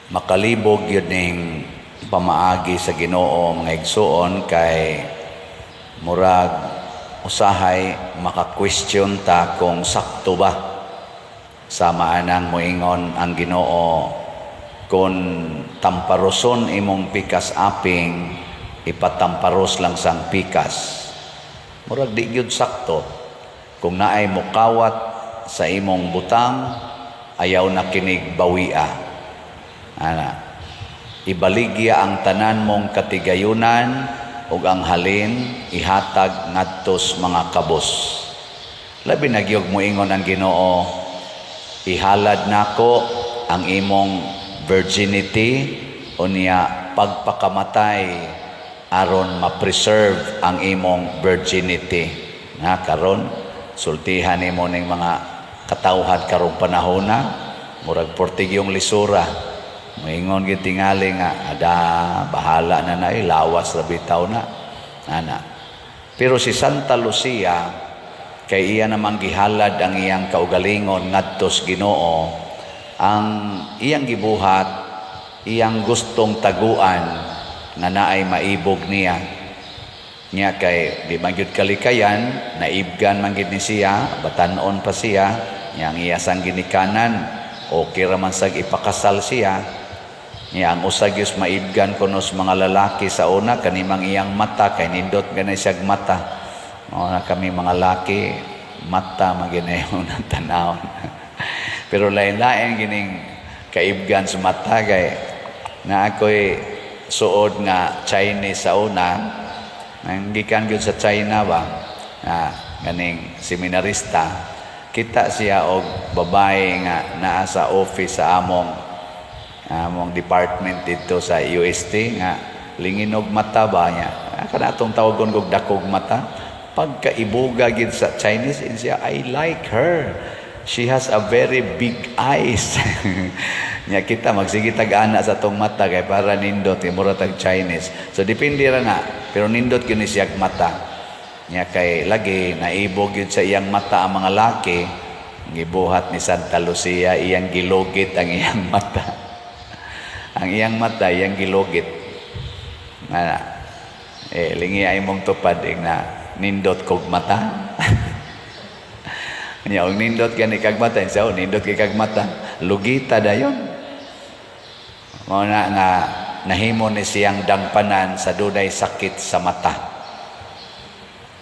Makalibog yun ning pamaagi sa Ginoo, mga igsuon, kay murag usahay maka-question ta kung sakto ba sama anang moingon ang Ginoo, kung tamparoson imong pikas aping, ipatamparos lang sang pikas. Murag di gyud sakto. Kung naay mukawat sa imong butang, ayaw na kinig bawia. Ana, ibaligya ang tanan mong katigayunan ug ang halin ihatag ngadtos mga kabos. Labi na gyud moingon ang Ginoo, ihalad nako ang imong virginity unya pagpakamatay aron ma-preserve ang imong virginity. Nga karon sultihan nimo ning mga katawhan karong panahona, murag portigyong lisura. Moingon gid tingali nga ada bahala na na, lawas ra bitaw na. Ana. Pero si Santa Lucia, kay iya namang gihalad ang iyang kaugalingon ngadtos Ginoo, ang iyang gibuhat, iyang gustong taguan nga naay maibog niya. Nya kay di man gyud kalikayan, naibgan man gid ni siya, batan-on pa siya, nya ang iya sang ginikanan, okay ra man sag ipakasal siya. Nya ang usa gyud maibgan kuno sa mga lalaki sa una kanimang iyang mata, kay nindot ganay siyag mata. Mao na kami mga laki, mata man ginayon ang tanawon. Pero lain-lain gining kaibgan sa mata, kay na ako'y suod nga Chinese sa una, nang gikan gyud sa China ba, nga ganing seminarista, kita siya og babae nga naa sa office sa among department dito sa UST nga linginog mata ba niya. Kana atong tawagon og dakog mata. Pagkaibuga gid sa Chinese in siya, "I like her. She has a very big eyes." Nya kita magsige tag ana sa atong mata kay para nindot kay mura tag Chinese. So depende ra na, pero nindot gyud ni siyag mata. Nya kay lagi naibog gyud sa iyang mata ang mga laki. Gibuhat ni Santa Lucia, iyang gilugit ang iyang mata. Ang iyang mata iyang gilugit. Nga eh lingi ay mong tupad ing na nindot kog mata. Nya og nindot gani kag mata, siya, "Oh, nindot kay kag mata." Lugita dayon. Mao na nga nahimo ni siyang dangpanan sa dunay sakit sa mata.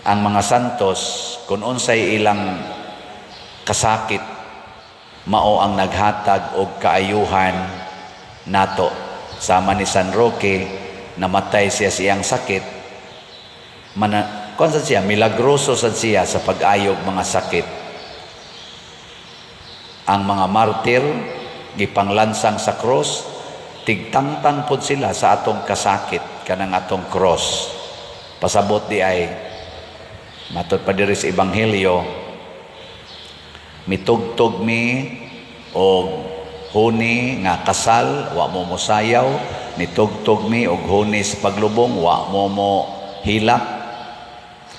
Ang mga santos, kung unsay ilang kasakit, mao ang naghatag og kaayuhan nato. Sama ni San Roque, namatay siya sa iyang sakit. Mana, kung sad siya, milagroso sad siya sa pag-ayog mga sakit. Ang mga martir, gipanglansang sa cross, tigtangtang pod sila sa atong kasakit, kanang atong cross. Pasabot di ay, matod pa diri sa Ebanghelyo, mitugtog mi og huni nga kasal, wa mo mosayaw, nitugtog mi og huni sa paglubong, wa mo mo hilak.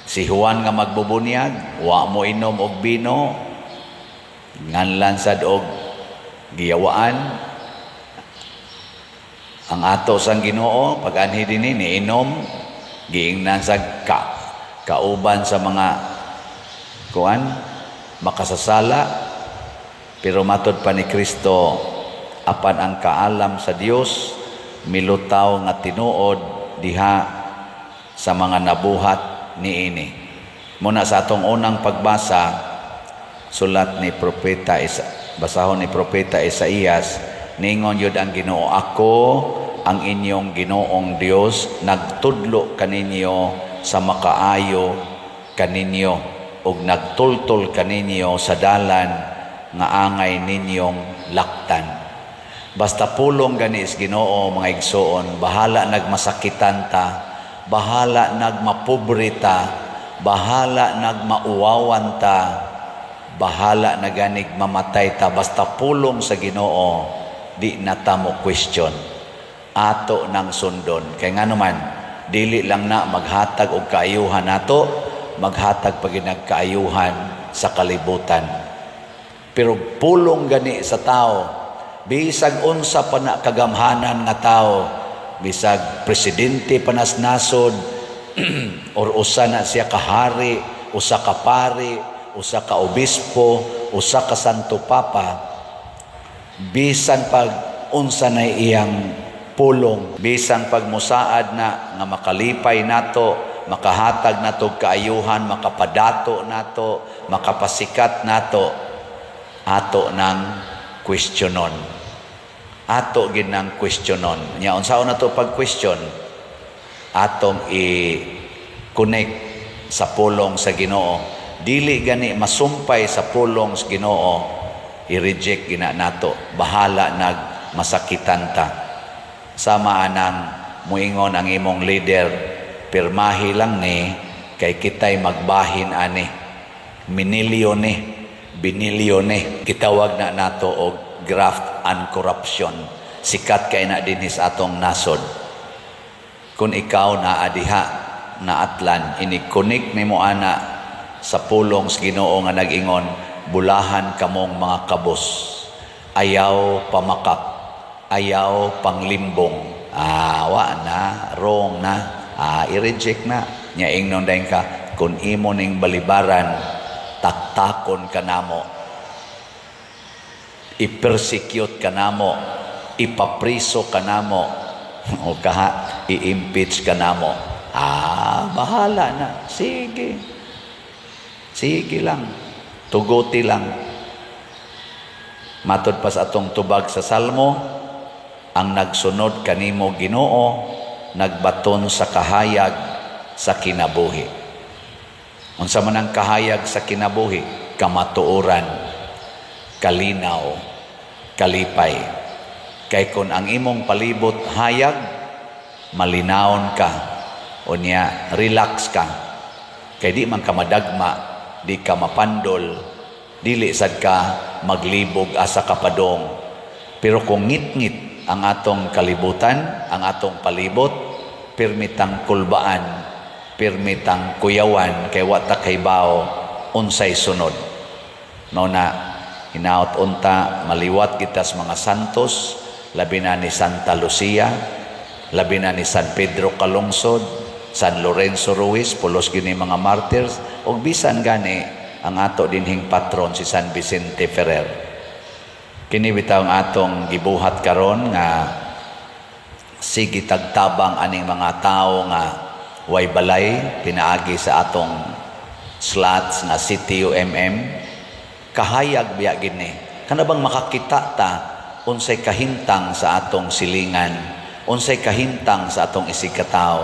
Si Juan nga magbubunyag, wa mo inom og bino, nganlan sad og giyawaan. Ang ato sang Ginoo pag anhi dinhi, niinom, giingnan sa kauban sa mga kuan makasasala. Pero matod pa ni Kristo, apan ang kaalam sa Dios milutaw nga tinuod diha sa mga nabuhat niini. Muna sa atong unang pagbasa, sulat ni Propeta Isa, basahon ni Propeta Isaías, ningon yun ang Ginoo, "Ako ang inyong Ginoong Dios, nagtudlo kaninyo sa makaayo kaninyo ug nagtultol kaninyo sa dalan nga angay ninyong laktan." Basta pulong gani is Ginoo, mga igsuon, bahala nagmasakitan ta, bahala nagmapobre ta, bahala nagmauwawan ta, bahala na ganig mamatay ta, basta pulong sa Ginoo, di na ta mo question. Ato nang sundon. Kay nga naman, dili lang na maghatag og kaayuhan nato, maghatag pag kaayuhan sa kalibutan. Pero pulong gani sa tao, Bisag unsa pa na kagamhanan nga tao, bisag presidente pa nas nasod or usa na siya kahari, usa ka pari, usa ka obispo, usa ka santo papa, bisan pag unsa na iyang pulong, bisan pag musaad na nga makalipay nato, makahatag nato og kaayuhan, makapadato nato, makapasikat nato, ato nang questionon. Ato gid nang questionon. Nya unsaon nato pag question? Atong i-connect sa pulong sa Ginoo. Dili gani masumpay sa pulong sa Ginoo, i-reject gina nato. Bahala nag masakitan ta. Sama anang muingon ang imong leader, "Pirmahi lang ni kay kitay magbahin ani. Minilyo ni, binilyo ni." Gitawag na nato og graft and corruption. Sikat kay na dinhi sa atong nasod. Kung ikaw naa diha naatlan, inig-connect nimo ana sa pulong sa Ginoo nga nag-ingon, "Bulahan kamong mga kabos. Ayaw pamakak, ayaw panglimbong." Ah, wa na, wrong na. Ah, i-reject na. Nya ingnon dayon ka, "Kung imo ning balibaran, taktakon ka namo. I-persecute ka namo, ipapriso ka namo, o kaha, i-impeach ka namo." Ah, bahala na. Sige. Sige lang. Tuguti lang. Matod pa sa atong tubag sa Salmo, ang nagsunod kanimo, Ginoo, nagbaton sa kahayag sa kinabuhi. Unsa man ang kahayag sa kinabuhi? Kamatuoran, kalinaw, kalipay. Kay kung ang imong palibot hayag, malinawon ka, unya relax ka. Kay di man ka madagma, di ka mapandol, dili sad ka maglibog asa kapadong. Pero kung ngit-ngit ang atong kalibutan, ang atong palibot, pirmitang kulbaan, pirmitang kuyawan, kay wa ta kahibaw unsay sunod. No na hinaot unta maliwat kita sa mga santos, labi na ni Santa Lucia, labi na ni San Pedro Calungsod, San Lorenzo Ruiz, pulos gini mga martyrs, ug bisan gani ang ato dinhing patron si San Vicente Ferrer. Kini bitaw ang atong gibuhat karon nga sige tagtabang aning mga tao nga way balay pinaagi sa atong slots nga CTUMM. Kahayag biya gini, kana bang makakita ta unsay kahimtang sa atong silingan, unsay kahimtang sa atong isigkatawo.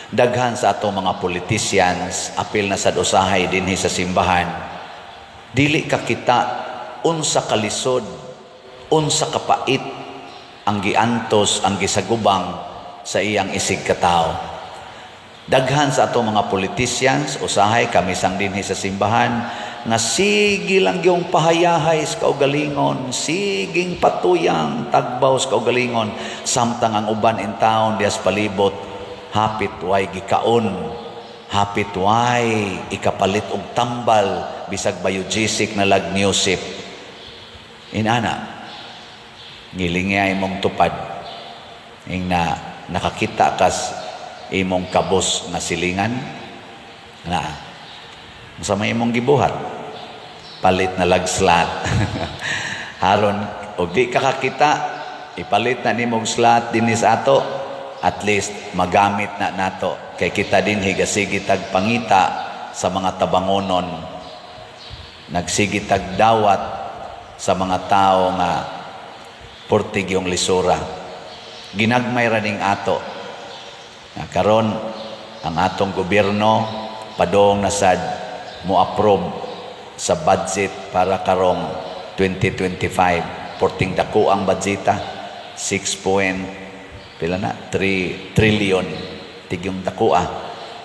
Daghan sa atong mga politicians, apil na sad usahay dinhi sa simbahan, dili ka kita unsa kalisod, unsa kapait ang giantos, ang gisagubang sa iyang isigkatawo. Daghan sa atong mga politicians, usahay kami sang dinhi sa simbahan, nga sige lang yung pahayahay sa kaugalingon, siging patuyang tagbaw sa kaugalingon, samtang ang uban in town dias palibot, hapit way gikaon, hapit way ikapalit og tambal, bisag Biogesic na lag Newsip. Inana, ngilingay imong tupad, ing na nakakita kas imong kabos nga silingan na sa may imong gibuhat, palit na lag slot. Haron og di ka kakita, ipalit na nimong slot dinhi sa ato, at least magamit na nato, kay kita dinhi gasigi tag pangita sa mga tabangonon, nagsigi tag dawat sa mga tao nga purtig yung lisura. Ginagmay ra ning ato. Nga karon ang atong gobyerno padong na sad mo approve sa budget para karong 2025. Porting dako ang budgeta, 6 point pila na 3 trillion tigyong dako ah.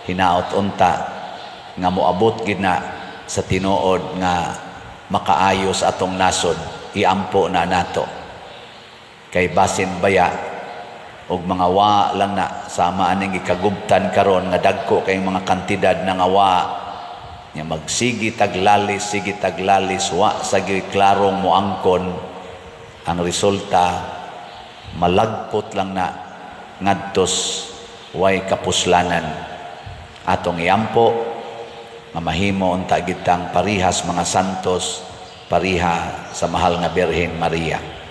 Hinaot unta nga moabot gid na sa tinuod nga makaayo sa atong nasod. Iampo na nato kay basin baya og mga wa lang na sama aning gikagubtan karon nga dagko kay mga kantidad na nga wa nya magsigi taglalis, sige taglalis, wa sa klarong moangkon. Ang resulta, malagpot lang na ngadtos way kapuslanan. Atong iampo nga mahimo unta gitang parihas mga santos, pariha sa mahal nga Birhen Maria.